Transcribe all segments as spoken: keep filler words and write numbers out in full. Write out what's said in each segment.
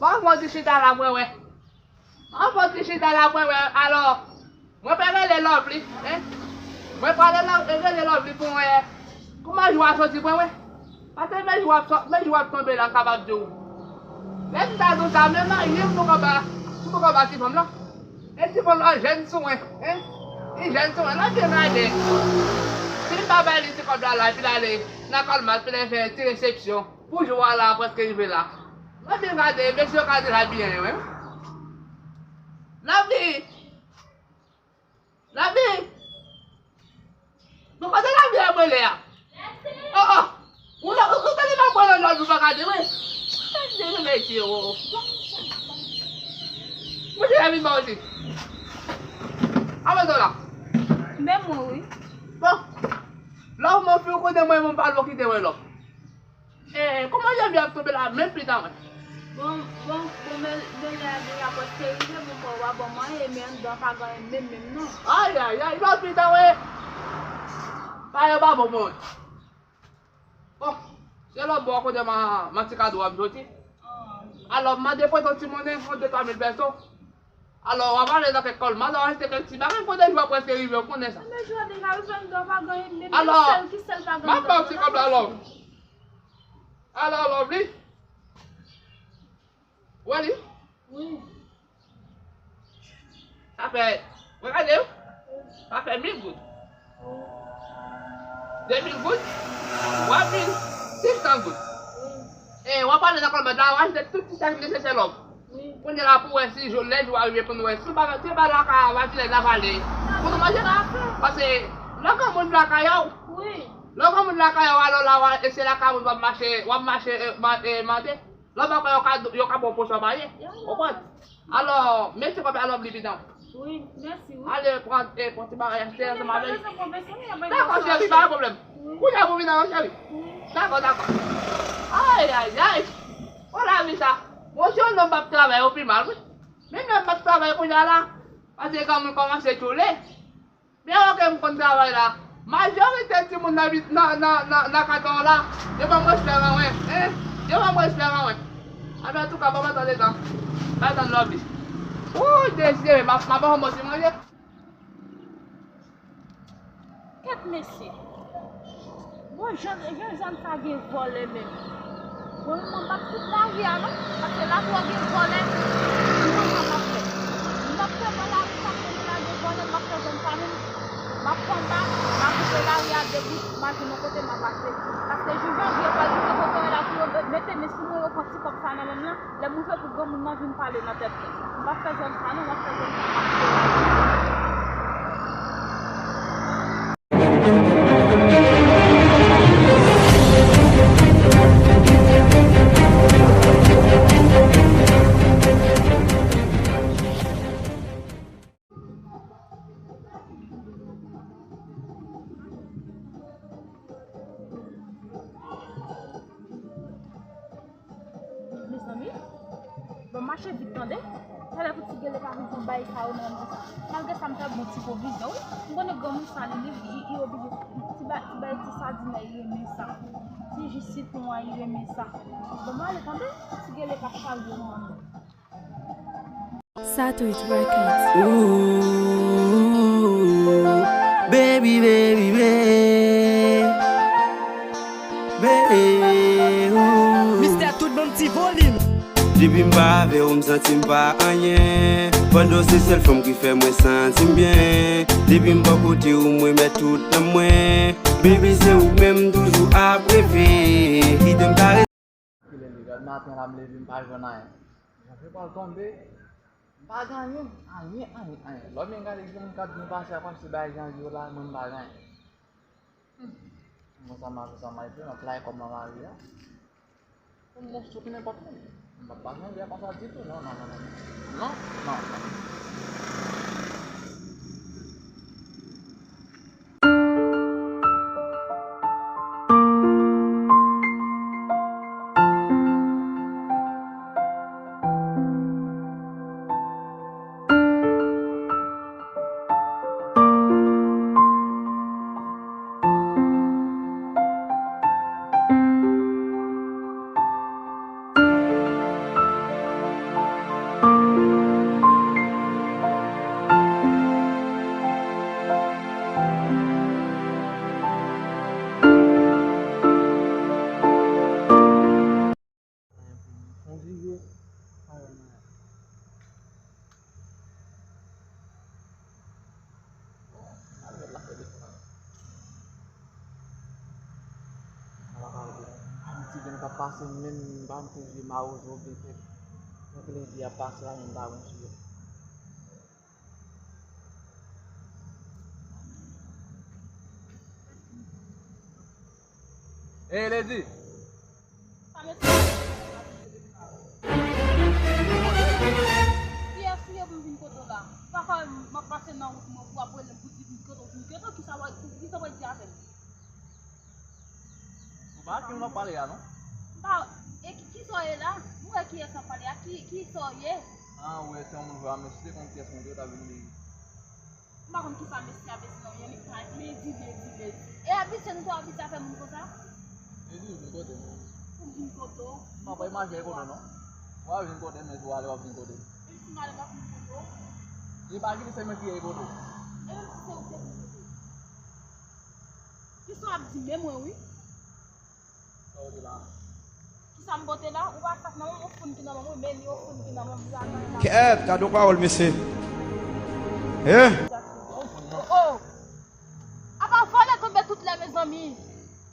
Bon, bon, ti chita la, mwen, wè. Anvan ti chita la pou wè, alò, mwen pral rele Lovely, en? Mwen pral rele, rele Lovely pou wè kòman jou a soti pou wè. Paske men jou ap sò-, men jou ap tonbe la, m kapab di w. Lè m ta di w sa, men marye m poko ba, m poko ba ti fanm lan. E ti fanm lan jèn sou mwen, en? Li jèn sou mwen, l ap vin gade. Si m pa bay li ti kòb la, la, epi l ale nan Colmart, epi l al fè ti resepsyon. Pou jou a la, prèske rive la. Mwen vin gade, mesye yo ka deja byen yo menm. Lavi! Lavi! Bon, kote Lavi a mwen lè a? Oh, oh! Ou la, ou, ou tande pa mwen lòt jou pa gade, wi. Tande, mesye, oh. Mwen te Lavi ba osi. Avan sa la. Men mwen, wi. Bon. Lòv mwen fi ou konnen mwen, mwen pa lò kite mwen lòv. Eh, kòman Janvye ap tonbe la, menm pita mwen? Bon, bon, bon, men, men lè a deja prèske rive, bon, fò w a ban mwen, e men anndan pa gen anyen menm, menm non. Ay, ay, ay, lòt pita mwen. Bagay yo pa bon pou mwen. Bon, se lòt bò kote ma, ma ti kado a m soti. Alò, m mande prete yon ti monnen, yon de twa mil pèso. Alò, w ap ale nan kèk Colmart, w ap achte kèk ti bagay, kote jou a prèske rive, ou konnen sa. Men jou a deja rive, anndan pa gen anyen menm, alò, sèl ki sèl pa gen anndan. M ap ba w ti kòb la, lòv. Alò, Lovely. Ou wè li? Wi. Sa fè, mwen gade w. Sa fè mil goud. De mil goud. Twa mil sis san goud. Wi. E w ap ale nan Colmart la, w achte tout ti sa ki nesesè, lòv. Wi. Kounye a la pou wè si jou, lè jou a rive pou nou wè. Si w pa, si w pa lakay a, vajinèz la vale. Pou nou manje. Paske lè granmoun lakay a w. Wi. Lè granmoun lakay a w, alò la, w a, e se lakay moun w ap mache, w ap mache, e, ma-, e, mande. Lòt bò yo ka, yo ka ba w pou sa w marye. Ou konprann? Alò, mete kòb la, Lovely, pitan. Wi, mèsi, wi. Ale pran, e, pran ti bagay achte ansanm avè l. Dakò, cheri, pa gen pwoblèm. Wi. Kounye a pou vin an, cheri. Wi. Dakò, dakò. Ay, ay, ay. O lavi sa. Bon, si yon nonm p ap travay, ou pi mal, wi. Menm lè m p ap travay kounye a la, paske granmoun kòmanse tchoule. Byen, oke, m konn travay la. Majorite timoun nan, nan, nan, nan, nan katwa la, yo ban m respè anwen, en? Yo ban m respè anwen. Anben, antouka, ban m antann letan. Bay tann Lovely. Wouy, Dezi, m ap, m ap ban yon bon ti manje. Kèt mesye. Bon, jan, jan, jan sa gen vòlè menm. Bon, mwen, m ap fout lari a non, paske la twò gen vòlè, m pa konn sa m ap fè. M ap fè nan lari sa, konnen la gen vòlè, m ap fè zòn sa menm. M ap pran bak, m ap koupe lari a de bout, m al jwenn yon kote m ap pase. Paske jou Janvye pral rive kote w la pou yo mete men sou mwen, yo pran ti kòb sa nan men m lan. Lè m rive pou granmoun nan vin pale nan tèt mwen. M p ap fè zòn sa non, m ap fè zòn sa, m ap kite lari. Mezanmi, bon, mache vit tande. Talè pou ti gele pa vin pran bay sa yo nan menm sa. Malgre sa, m fè bon ti pwovizyon, wi. M konnen granmoun sa, li, li, li, li oblije, ti ba-, ti bay ti sadin la, li renmen sa. Ti ji sitwon an, li renmen sa. Bon, m ale tande, ti gele pa chavire mwen. Satwit Records. Ooh, baby, baby, baby. Baby, ooh. Mistè tout banm ti volim. Depi m pa avè w, m santi m pa anyen. Pandan w se sèl fanm ki fè mwen santi m byen. Depi m bò kote w, mwen mèt tout nan mwen. Baby, se ou menm m toujou ap reve. Kite m kare. Kilè li, lòt maten la, m leve, m pa jwenn anyen. Janvye pral tonbe, m pa gen anyen, anyen, anyen, anyen. Lòt mwen gade, gen moun k ap vin pase, ap achte bagay Janvye yo la, mwen m pa gen anyen. Hmm. Mwen sa m ap, sa m ap fè, m ap lage kòb nan lari a. Pou m bon sou ki nenpòt moun. M p ap pa Janvye a konsa ditou, non, non, non, non. Non, non, non. Rive, pa wè mwen. Bon, al wè l la fè defa. Ala pa wè. Yon ti grenn k ap pase, menm m pa konn si se mawozo oubyen tèt. Yon grenn ki ap pase la, menm m pa konn si se. Ey, Lady! Sa mesye. Kiyès ou ye pou m vin kote w la? Ou pa kwè m ap pase nan wout mwen pou w ap rele m pou di vin kote w, vin kote w, kisa w, kisa w ap di avè m? Ou pa ak youn w ap pale a, non? M pa, e ki, kisa w ye la? M wè kiyès w ap pale a, ki, kisa w ye? Ah, ou wè se yon moun vrè, men si te konn kiyès mwen te, ou ta vin li. M pa konn kisa mesye a bezwen nan men li, pa Lady, Lady, Lady. E abitye nou tou abitye a fè moun konsa? Lady, ou vin kote m. Ou vin kote w? M pa wè imaj li kote w, non. W a vin kote m, men si w ale w ap vin kote m. Menm si m ale m ap vin kote w. E pa ki se mwen ki ye kote w. E menm si se ou ki te vin kote w. Kisa w ap di menm mwen wi? Sa w di la? Kisa m pote la? Ou pa sa k nan men m, yon foun ki nan men m, wi, men li yon foun ki nan men m, wi, atann la. Kèt, gade yon pawòl, mesye. Eh? Oh, oh. Apa vòlè tonbe tout lè, mezanmi.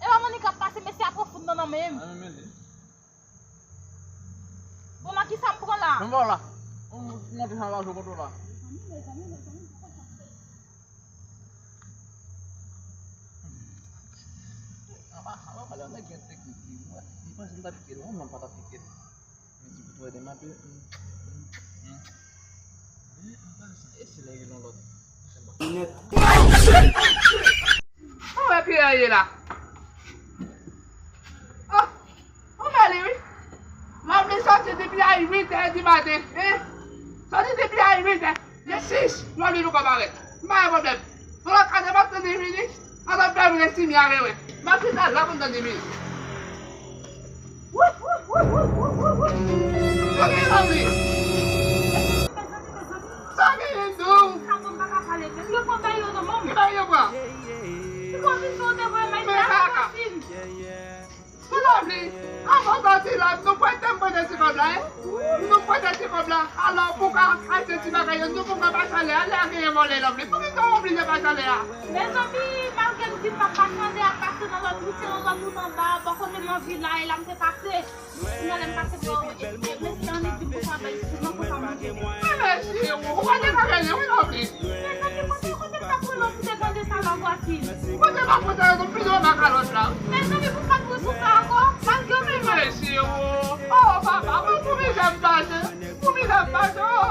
E pa Monica k ap pase, mesye a pran foun nan nan men m. Ah, men li. Bon, nan kisa m pran la? Nan ba w la. Ou monte sa va jou kote w la. Mezanmi, mezanmi, mezanmi, poko sa fè. Apa, apa, pale anglè gen teknik li. Mwen, mwen panse m ta pike l, non, non, pa ta pike l. Men si pou twè de maten. Men, apa sa, e si lè gen yon lòt. Nèt. Ou wè ki lè ye la? Oh, ou wè li, wi. Lovely soti depi a uit è di maten, hein? Soti depi a uit è. Gen sis, Lovely poko parèt. M pa gen pwoblèm. Bon, lòt kade m ap tande vini, an ap fè m resi mi avè wè. M ap chita la pou m tande vini. Wi, wi, wi. Sa gen, Lovely? Sa gen, Dou? Sa bon, m pa ka pale menm. Yo pran bay yo nan men m. Ki bay yo pran? Ki konbizyon te voye may la, kaka. Ki Lovely, anvan w soti la, nou prete m prete ti kòb la, hein? Nou prete ti kòb la. Alò, pou w ka achte ti bagay yo, nou pou w ka bay salè a, lè a genyen vòlè, Lovely. Poukisa w oblije bay salè a? Mezanmi, malgre m di m p ap bay salè a, pase nan lòt wout, se nan lòt wout anba, bò kote nan vila, e la m te pase. Kounya lè m pase bò, e, e, mesye an li di m pou sa bay sou mwen, pou sa manje. Men mesye, ou pa te ka genyen, wi, Lovely. Mezanmi, kote, kote m t ap pran lòt pou te gade sa la, vwasin? Kote m ap pran sa yo, m pito nan kalòt la. Mezanmi, pou m pa t ri sou sa ankò, malgre w menm. Mesye, o. O, papa, mwen pou mizè m pase. Pou mizè m pase, o.